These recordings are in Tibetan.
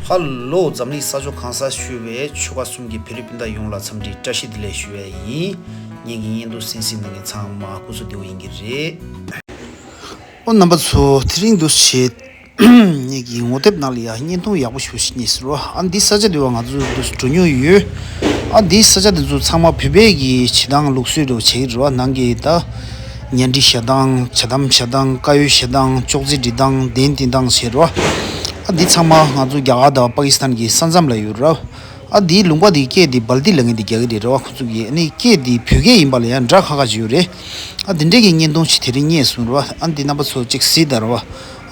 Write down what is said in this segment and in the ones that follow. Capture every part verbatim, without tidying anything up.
ཧ་ལོ། འཛམ་གླིང་ས་ཕྱོགས་གང་སར་བཞུགས་པའི་ཆོལ་ཁ་གསུམ་གྱི་བོད་རིགས་སྤུན་ཟླ་ཡོངས་ལ་འཚམས་འདྲི་བཀྲ་ཤིས་བདེ་ལེགས་ཞུ་བ་ཡིན། ངེད་ཀྱི་བརྙན་ཐུང་གསན་གཟིགས་གནང་མཁན་ཚང་མ་སྐུ་གཟུགས་བདེ་པོ་ཡིན་གྱི་རེད། ཨོ་རྣམ་པ་ཚོ། དེ་རིང་འདུག་སེ་ངེད་ཀྱི་ངོ་དེབ་ནང་ལ་ཡ་བརྙན་ཐུང་ཡག་པོ་ཞེ་པོ་ཞིག་རྙེད་སོང་ར། ཨ་འདི་ས་ཆ་འདི་བ་ང་ཚོ་འདུག་སེ་འགྲོ་མྱོང་ཡོད། ཨ་འདི་ས་ཆ་འདི་ཚོ་ཚང་མ་བོད་པའི་གི་བྱེད་སྟངས་ལུགས་སྲོལ་འདྲ་བོ་བྱེད་ཀྱི་རེད་བ། ནང་གི་ད་ཉལ་ཁྲི་བཞེས་སྟངས། ཇ་དམ་བཞེས་སྟངས། དཀར་ཡོལ་བཞེས་སྟངས། ཅོག་ཙེ་སྒྲིག་སྟངས། གདན་འདིང་སྟངས་བྱེད་རེད་བ། ཨ་འདི་ཚང་མ་ང་ཚོ་རྒྱ་གར་དང་པ་ཀི་སི་ཐན་གྱི་ས་མཚམས་ལ་ཡོད་རེད་བ། ཨ་འདིའི་ལུང་པ་འདིའི་སྐད་འདི་སྦལ་ཏི་ལབ་མཁན་འདི་རྒྱག་གི་རེད་རེད་བ། ཁོ་ཚོ་གིས་ཨ་ནི་སྐད་འདི་བོད་སྐད་ཡིན་པ་ལ་ཡང་འདྲ་ཁ་ཁ་ཅིག་ཡོད་རེད། ཨ་འདི་འདྲའི་གི་བརྙན་ཐུང་ཞིག་དེ་རིང་རྙེད་སོང་རེད་བ། ཨ་འདི་རྣམ་པ་ཚོ་གཅིག་གཟིགས་དང་རེད་བ།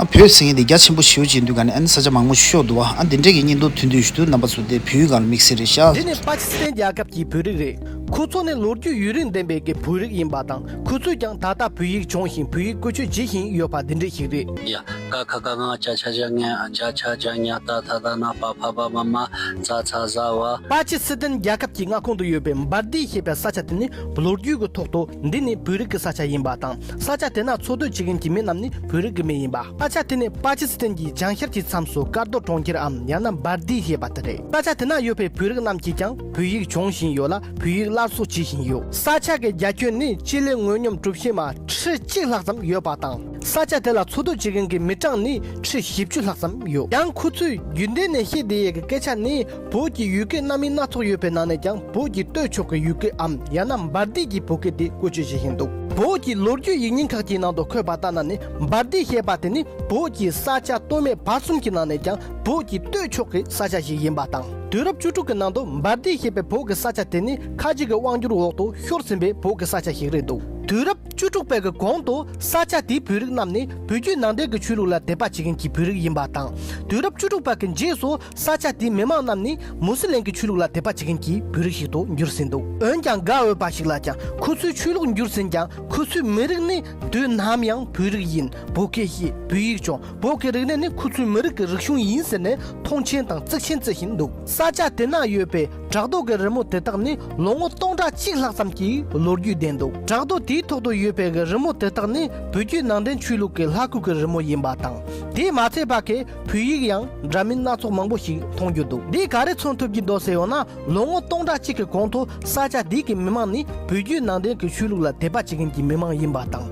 ཨ་བོད་ཟེར་མཁན་འདི་རྒྱ་ཆེན་པོ་ཞེ་པོ་ཅིག་འདུག་ག་ནས་ཨ་ནི་ས་ཆ་མང་པོ་ཞིག་ཤོར་འདུག་བ། ཨ་འདི་འདྲའི་གི་བརྙན་ཐུང་ཐུང་ཐུང་ཞིག་འདུག་རྣམ་པ་ཚོ་དེ་བོད་ཡིག་སྒང་ལ་དམིགས་བསལ་རེད་ཤག་འདི་ནི་པ་ཀི་སི་ཐན་རྒྱལ་ཁབ་ཀྱི་བོད་རིགས་རེད། ཁོ་ཚོ་ནི་ལོ་རྒྱུས་ཡུན་རིང་ལྡན་པའི་གི་བོད་རིགས་ཡིན་པ་དང་། ཁོ་ཚོས་ཀྱང་ད་ལྟ་བོད་ཡིག་སྦྱོང་བཞིན་བོད་ཡིག་བཀོལ་སྤྱོད་བྱེད་བཞིན་ཡོད་པ་འདི་འདྲ་ཞིག་རེད། ཡ། ཀ་ཁ་ག་ང་ཅ་ཆ་ཇ་ཉ་ཅ་ཆ་ཇ་ཉ་ཏ་ཐ་ད་ན་པ་ཕ་བ་མ་མ་ཙ་ཚ་ཟ་བ། པ་ཀི་སི་ཐན་རྒྱལ་ཁབ་ཀྱི་མངའ་ཁོངས་དུ་ཡོད་པའི་འབར་དི་ཞེས་པའི་ས་ཆ་དེ་ནི་ལོ་རྒྱུས་ཀྱི་ཐོག་ཏུ་འདི་ནི་བོད་རིགས་ཀྱི་ས་ཆ་ཡིན་པ་དང་། ས་ཆ་དེ་ན་འཚོ་སྡོད་བྱེད་མཁན་གྱི་མི་རྣམས་ནི་བོད་རིགས་ཀྱི་མི་ཡིན་པ། ས་ཆ་དེ་ནི་པ་ཀི་སི་ཐན་གྱི་བྱང་ཤར་གྱི་མཚམས་སུ་ཀར་རྡོ་གྲོང་ཁྱེར་འམ་ཡང་ན་འབར་དི་ཞེས་པ་དེ་རེད། ས་ཆ་དེ་ན་ཡོད་པའི་བོད་རིགས་རྣམས་ཀྱིས་ཀྱང་བོད་ཡིག་སྦྱོང་བཞིན་ཡོད་ལ། བོད་ཡིག་སླར་གསོ་བྱེད་བཞིན་ཡོད། ས་ཆ་གི་རྒྱ་ཁྱོན་ནི་སྤྱི་ལེ་ངོས་སྙོམས་གྲུ་བཞི་མ་ཁྲི་གཅིག་ལྷག་ཙམ་ཡོད་པ་དང་། ས་ཆ་དེ་ལ་འཚོ་སྡོད་བྱེད་མཁན་གྱི་མི་གྲངས་ནི་ཁྲི་བཞི་བཅུ་ལྷག་ཙམ་ཡོད། ཡང་ཁོ་ཚོས་རྒྱུན་ལྡན་ནས་བཤད་བསྡད་ཡས་ཀྱི་སྐད་ཆ་ནི། བོད་ཀྱི་ཡུལ་སྐད་སྣ་མིན་སྣ་ཚོགས་ཡོད་པའི་ནང་ནས་ཀྱང་བོད་ཀྱི་སྟོད་ཕྱོགས་ཀྱི་ཡུལ་སྐད་འམ་ཡང་ན་འབར་དི་གི་བོད་སྐད་དེ་བཀོལ་སྤྱོད་བྱེད་བཞིན་འདུག་བོད་ཀྱི་ལོ་རྒྱུས་ཡིག་རྙིང་ཁག་ཅིག་ནང་དུ་འཁོད་པ་ལྟར་ན་ནི། འབར་དི་ཞེས་པ་དེ་ནི་བོད་ཀྱི་ས་ཆ་སྟོད་སྨད་བར་གསུམ་གྱི་ནང་ནས་ཀྱང་བོད་ཀྱི་སྟོད་ཕྱོགས་ཀྱི་ས་ཆ་ཞིག་ཡིན་པ་དང་། དུས་རབས་བཅུ་དྲུག་གི་ནང་དུ་འབར་དི་ཞེས་པའི་བོད་ཀྱི་ས་ཆ་དེ་ནི་ཁ་ཆེ་གི་དབང་སྒྱུར་འོག་ཏུ་ཤོར་ཟིན་པའི་བོད་ཀྱི་ས་ཆ་ཞིག་རེད་འདུག་དུས་རབས་བཅུ་དྲུག་པའི་གི་གོང་དུ་ས་ཆ་དེའི་བོད་རིགས་རྣམས་ནི་བོད་བརྒྱུད་ནང་བསྟན་གྱི་ཆོས་ལུགས་ལ་དད་པ་བྱེད་མཁན་གྱི་བོད་རིགས་ཡིན་པ་དང་། དུས་རབས་བཅུ་དྲུག་པ་གི་རྗེས་སུ་ས་ཆ་དེའི་མི་མང་རྣམས་ནི་མུ་སི་ལིམ་གྱི་ཆོས་ལུགས་ལ་དད་པ་བྱེད་མཁན་གྱི་བོད་རིགས་ཤིག་ཏུ་འགྱུར་ཟིན་འདུག་འོན་ཀྱང་དགའ་འོས་པ་ཞིག་ལ་ཀྱང་ཁོ་ཚོའི་ཆོས་ལུགས་འགྱུར་ཟིན་ཀྱང་ཁོ་ཚོའི་མི་རིགས་ནི་དུས་ནམ་ཡང་བོད་རིགས་ཡིན། བོད་སྐད་བཤད། བོད་ཡིག་སྦྱོང་། བོད་ཀྱི་རིག་གནས་ནི་ཁོ་ཚོའི་མི་རིགས་ཀྱི་རིག་གཞུང་ཡིན་ཟེར་ནས་མཐོང་ཆེན་དང་གཙིགས་ཆེན་བརྩི་བཞིན་འདུག་ས་ཆ་དེ་ན་ཡོད་པའི་བྲག་རྡོ་གི་རི་མོ་དེ་དག་ནི་ལོ་ངོ་སྟོང་ཕྲག་གཅིག་ལྷག་ཙམ་གྱི་ལོ་རྒྱུས་ལྡན་འདུག་བྲག་རྡོ་དེའི་ཐོག་ཏུ་ཡོད་པའི་གི་རི་མོ་དེ་དག་ནི་བོད་བརྒྱུད་ནང་བསྟན་ཆོས་ལུགས་ཀྱི་ལྷ་སྐུ་གི་རི་མོ་ཡིན་པ་དང་། དེས་མ་ཚད་པ་གི་བོད་ཡིག་ཡང་འདྲ་མིན་སྣ་ཚོགས་མང་པོ་ཞིག་མཐོང་རྒྱུ་འདུག་འདིས་ག་རེ་མཚོན་ཐུབ་ཀྱི་འདུག་ཟེར་ཡོང་ན། ལོ་ངོ་སྟོང་ཕྲག་གཅིག་གི་གོང་དུ་ས་ཆ་འདི་གི་མི་མང་ནི་བོད་བརྒྱུད་ནང་བསྟན་གྱི་ཆོས་ལུགས་ལ་དད་པ་བྱེད་མཁན་གྱི་མི་མང་ཡིན་པ་དང་།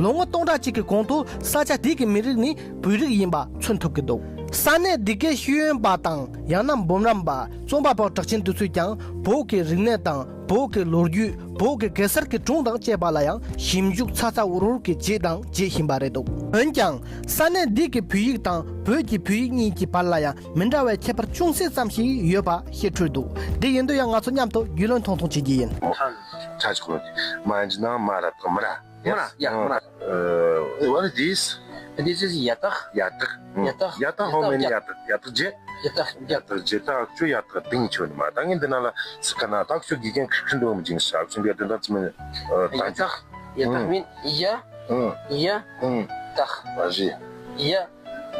ལོ་ངོ་སྟོང་ཕྲག་གཅིག་གི་གོང་དུ་ས་ཆ་འདི་གི་མི་རིགས་ནི་བོད་རིགས་ཡིན་པ་མཚོན་ཐུབ་ཀྱི་འདུག་ས་གནས་འདི་གའི་ཤེས་ཡོན་པ་དང་ཡང་ན་འབུམ་རམས་པ། རྩོམ་པ་པོ་གྲགས་ཅན་དེ་ཚོས་ཀྱང་བོད་ཀྱི་རིག་གནས་དང་བོད་ཀྱི་ལོ་རྒྱུས། བོད་ཀྱི་གེ་སར་གྱི་སྒྲུང་དང་བཅས་པ་ལ་ཡང་ཞིབ་འཇུག་ཚ་ཚ་འུར་འུར་གྱིས་བྱས་དང་བྱེད་བཞིན་པ་རེད་འདུག་འོན་ཀྱང་ས་གནས་འདི་གི་བོད་ཡིག་དང་བོད་ཀྱི་བོད་ཡིག་གཉིས་ཀྱི་བར་ལ་ཡང་མི་འདྲ་བའི་ཁྱད་པར་ཅུང་ཟད་ཙམ་ཞིག་ཡོད་པ་ཤེས་འཕྲོད་འདུག་འདི་ཡིན་དུས་ཡང་ང་ཚོ་མཉམ་དུ་རྒྱུས་ལོན་ཐུང་ཐུང་བྱེད་ཀྱི་ཡིན། ཁྲ་ཆོག་མ་ཇི་ནང་མ་ར་ཐག་མ་ར། མ་ར་ཡ་མ་ར། What is this? This is ཡ་སྟག་ཡ་སྟག་ཡ་སྟག་ཡ་སྟག། How many ཡ་སྟག་ཡ་སྟག་བརྒྱད། ཡ་སྟག་བརྒྱད། ཡ་སྟག་བརྒྱད། ད་ཁྱོད་ཡ་སྟག་བདུན་ཁྱོད་ནི་མ་ད་ངས་འདི་ན་ལ་སི་ཁ་ན་ད་ཁྱོད་དགེ་རྒན་ཁྲིད་འགྲོ་མི་ཅིང་ཤག་ཁྱོད་འདི་ད་ཙམ་ཡ་སྟག་ཡ་སྟག་མིན་ཡ། ཡ། ཡ། སྟག་རེད། ཡ།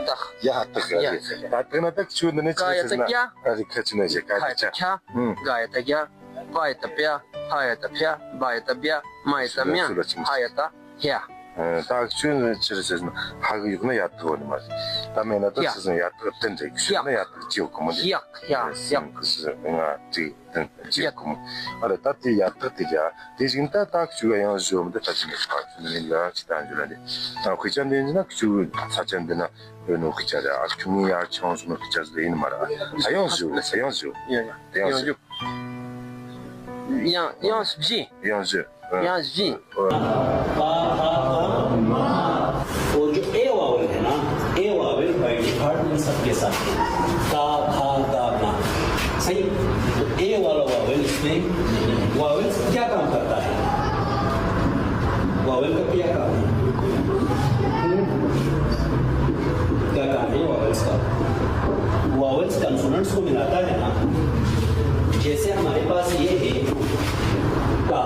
སྟག་ཡ་སྟག་རེད། ད་དེ་ན་ད་ཁྱོད་འདི་ནས་ཅི་ཟེར་ན་ཨ་རི་ཁ་ཅི་ན་ཞེ་ཁ་ཅི་ཆ། ག་ཡ་ད་ག་ཡ། པ་ཡ་ད་པ། ཕ་ཡ་ད་ཕ། བ་ཡ་ད་བ། མ་ཡ་ད་མ། ཧ་ཡ་ད་ཧ། ད་ཁྱོད་ཆི་རེད་ཟེར་ན་ཧ་གི་ཡོད་ན་ཡ་ཐུག་ནི་མ་རེད། ད་མེད་ན་ད་ཡ། ཆི་ཟེར་ན་ཡ་ཐུག་བསྟན་འགྲིག་ཁྱོད་ན་ཡ་ཐུག་ཅི་ཡོད་གོ་མོ་འདི། ཡག་ཡག་ཡག་སེམས་ཀྱི་སི་ང་དྲིས་བསྟན་ཅི་ཡོད་གོ་མོ། ཨ་རེད། ད་དེ་ཡ་ཐུག་དེ་ཡ་དེ་བཞིན་ད་ད་ཁྱོད་ཡང་བཟོ་མི་འདི་ད་ཅི་མེད་པ་ཁྱོད་ནི་ཡ་ཅི་ད་འཇུ་ལ་འདི་ད་ཁོས་ཅན་འདི་ན་ཁྱོད་ཚ་ཅན་འདི་ན་ཡོད་ནོ་ཁི་ཅ་རེད། ཨ་ཁྱོད་ངའི་ཡ་ཆང་བཟོ་ནོ་ཁི་ཅ་ཟེར་ཡིན་མ་ར། ད་ཡང་བཟོ་ད་ཡང་བཟོ་ཡང་བཟོ། ཡང་ཡང་བཞི། ཡང་བཞི། ཡང་བཞི། ད་ད་ད་མ། और जो ए वावल है ना, ए वावल बाय डिफॉल्ट इन सबके साथ है। ता, था, दा, मा। सही? तो ए वाला वावल इसमें नहीं है। वावल क्या काम करता है? वावल का क्या काम है? क्या काम है वावल्स का? वावल्स कॉन्सोनेंट्स को मिलाता है ना। जैसे हमारे पास ये है, का,